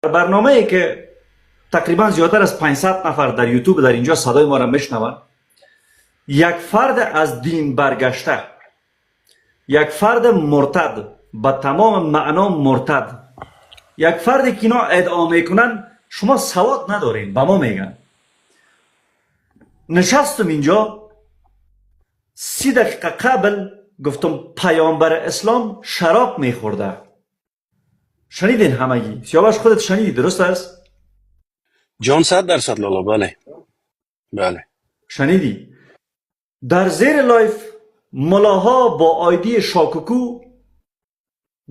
برنامه ای که تقریبا زیادتر از 500 نفر در یوتیوب در اینجا صدای ما را میشنوند، یک فرد از دین برگشته، یک فرد مرتد، به تمام معنا مرتد، یک فردی که اینا ادعا میکنن شما سواد ندارین به ما میگن، نشستم اینجا 30 دقیقه قبل گفتم پیامبر اسلام شراب میخورده. شنیدین همگی؟ سیاوش خودت شنیدی، درست است؟ جان، 100% لالا، بله بله. شنیدی. در زیر live ملاها با آیدی شاکوکو،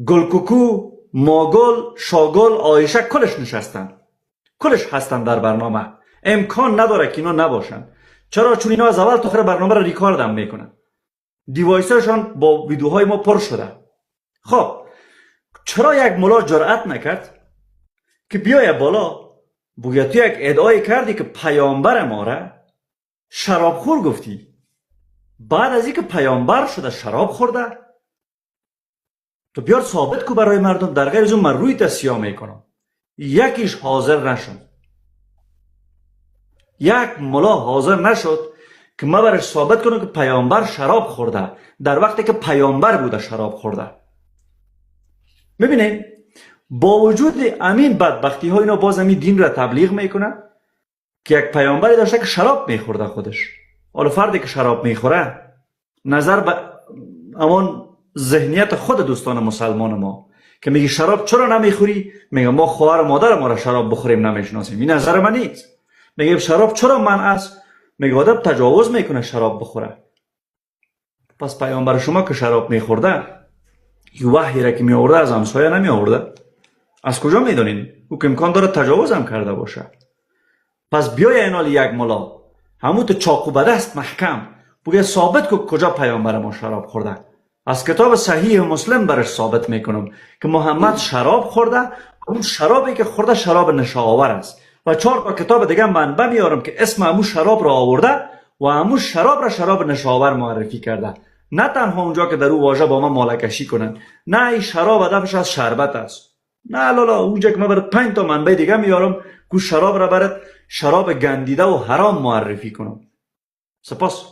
گلکوکو، ماگل، شاگل، عایشه کلش نشستن، کلش هستن در برنامه. امکان نداره که اینا نباشن. چرا؟ چون اینا از اول تا آخر برنامه را ریکارد هم میکنن، device شان با ویدیوهای ما پر شده. خب چرا یک ملا جرأت نکرد که بیایه بالا بگوید تو یک ادعای کردی که پیامبر ما را شرابخور گفتی، بعد از اینکه پیامبر شده شراب خورده، تو بیار ثابت کو برای مردم، در غیر از اون من روی سیاه میکنم. یکیش حاضر نشد، یک ملا حاضر نشد که ما برش ثابت کنم که پیامبر شراب خورده در وقتی که پیامبر بوده شراب خورده. میبینین با وجود امین بدبختی ها اینا باز همین دین را تبلیغ میکنن که یک پیامبری داشته که شراب میخورده خودش. حالا فردی که شراب میخوره نظر به همان ذهنیت خود دوستان مسلمان ما که میگی شراب چرا نمیخوری، میگه ما خواهر مادر ما را شراب بخوریم نمیشناسیم. این نظر من نیست. میگه شراب چرا منع است؟ میگه آدم تجاوز میکنه شراب بخوره. پس پیامبر شما که شراب میخورده، این وحی را که میآورده از همسایه نمیآورده؟ از کجا میدونین؟ او که امکان داره تجاوز هم کرده باشه. پس بیای اینال یک ملا همون تو چاقو به دست محکم بگه ثابت کو کجا پیامبر ما شراب خورده. از کتاب صحیح مسلم برش ثابت میکنم که محمد شراب خورده، اون شرابی که خورده شراب نشاور است و 4 تا کتاب دیگه منبع میارم که اسم همون شراب را آورده و همون شراب را شراب نشاور معرفی کرده. نه تنها اونجا که در او واژه با ما مالکشی کنن، نه این شراب هدفش از شربت است، نه لالا، اونجا که من برات 5 تا منبع دیگه میارم کو شراب را برات شراب گندیده و حرام معرفی کنم. سپاس.